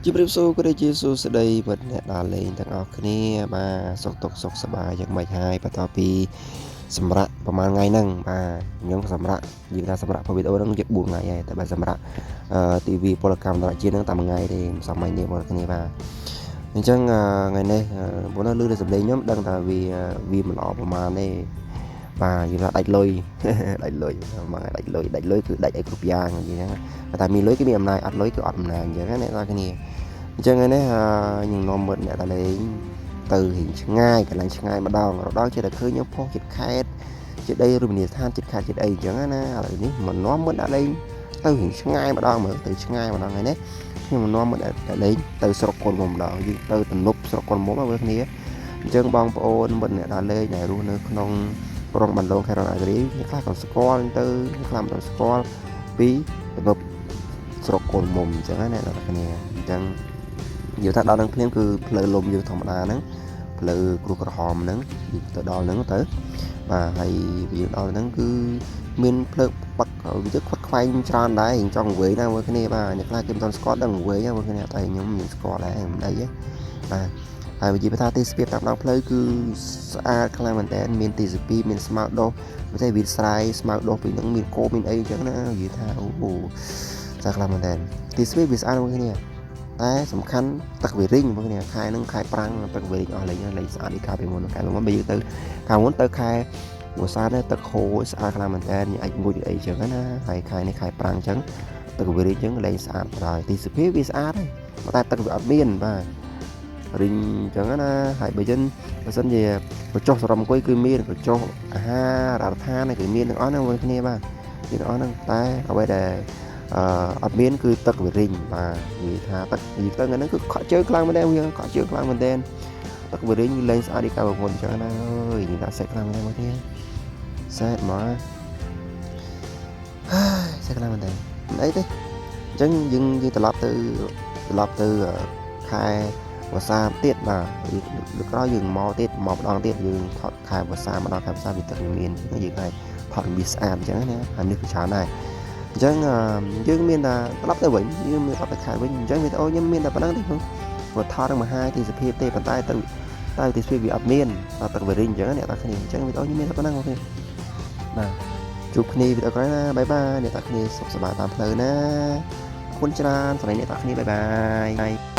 ជម្រាបសួរក៏ដូចជាសួស្តីមិត្តអ្នកដើរលេងទាំងអស់គ្នាបាទសុខទុក្ខសុខសប្បាយយ៉ាងម៉េចហើយបន្ទាប់ពីសម្រាប់ប្រហែលថ្ងៃហ្នឹងបាទខ្ញុំសម្រាប់និយាយថាសម្រាប់វីដេអូហ្នឹងជិត4ថ្ងៃហើយតែបើសម្រាប់អឺ TV ពលកម្មអន្តរជាតិហ្នឹងតែមួយថ្ងៃទេសម័យនេះបងប្អូនគ្នាបាទអញ្ចឹងថ្ងៃនេះបងនៅលឺតែសំឡេងខ្ញុំដឹងថាវាវាមិនល្អប្រហែលទេបាទនិយាយថាដាច់លុយ ដាច់លុយមកដាច់លុយដាច់លុយគឺដាច់ឲ្យគ្រប់យ៉ាងអញ្ចឹងតែមានលុយគឺមានអំណាចអត់លុយគឺអត់អំណាចអញ្ចឹងណាអ្នកនរគ្នាអញ្ចឹងថ្ងៃនេះខ្ញុំនាំមិត្តអ្នកតាលេងទៅរៀងឆ្ងាយកន្លែងឆ្ងាយម្ដងរដងចេះតែឃើញខ្ញុំផុសចិត្តខេតចិត្តអីរមណីយដ្ឋានចិត្តខេតចិត្តអីអញ្ចឹងណាឥឡូវនេះមកនាំមិត្តអ្នកលេងទៅរៀងឆ្ងាយម្ដងមើលទៅឆ្ងាយម្ដងថ្ងៃនេះខ្ញុំមកនាំមិត្តអ្នកលេងទៅស្រុកកូនមុំម្ដងយើងទៅទំនប់ស្រុកកូនមុំមើលគ្នាអញ្ចឹងបងប្អូនមិត្តអ្នកដើរលេងដែលរស់នៅក្នុងក្រុងបានលងខេត្តរតនគិរីអ្នកខ្លះក៏ស្គាល់ទៅអ្នកខ្លះមិនស្គាល់ពីទំនប់ស្រុកកូនមុំអញ្ចឹងណាអ្នកនរគ្នាអញ្ចឹងនិយាយថាដល់នឹងភ្លាមគឺផ្លូវលំយើងធម្មតាហ្នឹងផ្លូវគ្រួសក្រហមហ្នឹងយើងទៅដល់ហ្នឹងទៅបាទហើយយើងដល់ហ្នឹងគឺមានផ្លូវបាត់វាទៅខ្វាត់ខ្វែងច្រើនដែរយើងចង់វែងណាមើលគ្នាបាទអ្នកខ្លះគេមិនទាន់ស្គាល់ដឹងវែងណាមើលគ្នាតែខ្ញុំខ្ញុំស្គាល់ដែរមិនអីទេបាទហើយនិយាយថាទេសភាពតាមដងផ្លូវគឺស្អាតខ្លាំងមែនតើមានទេសភាពមានស្មៅដុះមិនទេវាស្រែស្មៅដុះពីហ្នឹងមានគោមានអីអញ្ចឹងណានិយាយថាអូស្អាតខ្លាំងមែនតើទេសភាពវាស្អាតមើលគ្នាតែសំខាន់ទឹកវារីងបងគ្នាខែហ្នឹងខែប្រាំងទឹកវារីងអស់លេងលេងស្អាតដូចកាលពីមុនកាលពីមុនបើយើងទៅកាលមុនទៅខែវស្សានេះទឹកហូរស្អាតខ្លាំងមែនតើអាចងូតអីចឹងណាហើយខែនេះខែប្រាំងចឹងទឹកវារីងចឹងលេងស្អាតបណ្ដោយទេសភាពវាស្អាតហើយតែទឹកវាអត់មានបាទរីងចឹងណាហើយបើចឹងបើសិនជាបញ្ចុះសរំអង្គុយគឺមានបញ្ចុះអាហាររដ្ឋានគឺមានទាំងអស់ហ្នឹងមួយគ្នាបាទមានទាំងអស់ហ្នឹងតែអ្វីដែលអឺអត់មានគឺទឹកវារីងបាទនិយាយថាទឹកនិយាយទៅថ្ងៃហ្នឹងគឺខកជើងខ្លាំងមែនទែនវាខកជើងខ្លាំងមែនទែនទឹកវារីងលែងស្អាតដូចកាលពីមុនអញ្ចឹងណាអើយនិយាយថាសេតខ្លាំងមែនទែនមកទៀតសេតមកហើយសេតខ្លាំងមែនទែនមិនអីទេអញ្ចឹងយើងយើងត្រឡប់ទៅត្រឡប់ទៅខែវស្សាទៀតបាទលើក្រោយយើងមកទៀតមកម្ដងទៀតយើងថតខែវស្សាម្ដងខែវស្សាវាទឹកមានយើងអាចថតវាស្អាតអញ្ចឹងណាហើយនេះគឺច្រើនដែរអញ្ចឹងយើងមានតែត្រឡប់ទៅវិញយើងមានត្រឡប់ទៅខេត្តវិញអញ្ចឹងវីដេអូខ្ញុំមានតែប៉ុណ្្នឹងទេព្រោះថតនឹងមហាទេសភាពទេប៉ុន្តែទៅតែទេសភាពវាអត់មានទឹកវារីងអញ្ចឹងអ្នកតាគ្នាអញ្ចឹងវីដេអូខ្ញុំមានតែប៉ុណ្្នឹង OK បាទជួបគ្នាវីដេអូក្រោយណា bye bye អ្នកតាគ្នាសុខសប្បាយតាមផ្លូវណាអរគុណច្រើនសម្រាប់អ្នកតាគ្នា bye bye.